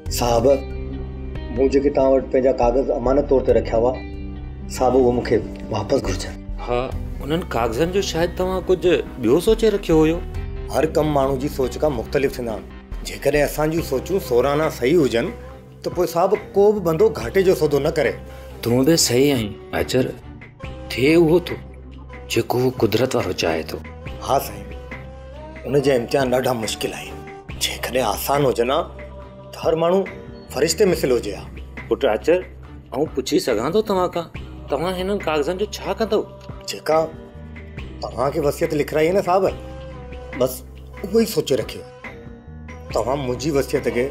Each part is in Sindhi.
صاحب، مون جيڪي توهان وٽ پنهنجا ڪاغذ امانت طور تي رکيا هئا، صاحب اهي مون کي واپس گهرجن. ها، انهن ڪاغذن جو شايد توهان ڪجهه ٻيو سوچي رکيو هيو. هر ڪم ماڻهو جي سوچ کان مختلف ٿيندا آهن. جيڪڏهن اسان جون سوچون سورانا صحيح هجن ته پوء صاحب ڪو به بندو گهاٽي جو سودو نه ڪري. تون به صحيح آهين اچر، ٿئي اهو ٿو جيڪو هو قدرت وارو چاهي ٿو. ها سائين، ان جا امتحان ڏاڍا مشڪل آهن. جيڪڏهن آسان هجن ها ته هر ماڻهو فرشتي مثل هجي ها. پٽ اچر، آئون پڇي سگهان ٿو توهان کان، توهان هنن ڪاغذن جو ڇا ڪندؤ؟ جيڪا توهان کي وصيت لکرائي آهي نه صاحب، بس اهو ئي سوچي رکيو. توهان منهنجي وصيت کي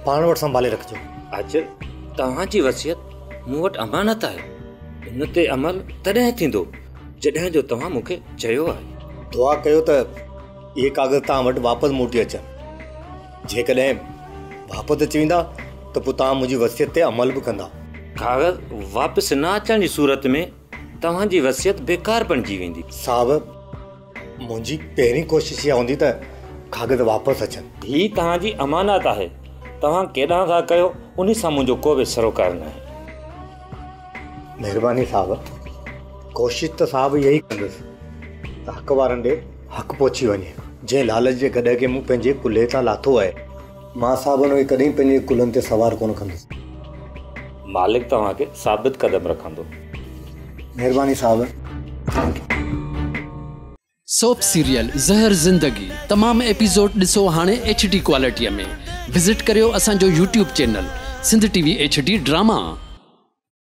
پاڻ وٽ سنڀالي رکجو. اچر، توهان جي وصيت مون وٽ امانت آهي. ان تي عمل تڏهن ٿيندو جڏهن جو توهان مون کي چيو آهي. دعا ڪيو ته اهي ڪاغذ توهان وٽ واپس موٽي اچن. جيڪڏهن واپس اچي ويندا ته پوء توهان منهنجي وصيت تي عمل به ڪندا. ڪاغذ واپس نه اچڻ جي صورت ۾ توهان جي وصيت بيڪار بڻجي ويندي. صاحب، منهنجي پهرين ڪوشش اها هوندي ته ڪاغذ واپس اچن. هي توهان جي امانت آهي. توهان ڪيڏانهن ٿا ڪيو انهي سان منهنجو ڪو به سروڪار ناهي. مهرباني صاحب. ڪوشش ته صاحب اها ئي ڪندس ته حق وارن ڏي حق پهچي وڃي. جنهن لالچ جي گڏهه کي مون پنهنجي ڪلهي تان لاٿو آهي، مان صاحب ان کي ڪڏهن پنهنجي ڪلهن تي سوار ڪونه ڪندس. مالڪ توهان کي ثابت قدم رکندو. مهرباني صاحب. سوپ سيريل زهر زندگي تمام ايپيسوڊ ڏسو هاڻي ايڇ ڊي ڪوالٽي ۾ وزٽ ڪريو اسان جو YouTube channel Sindh T V H D drama.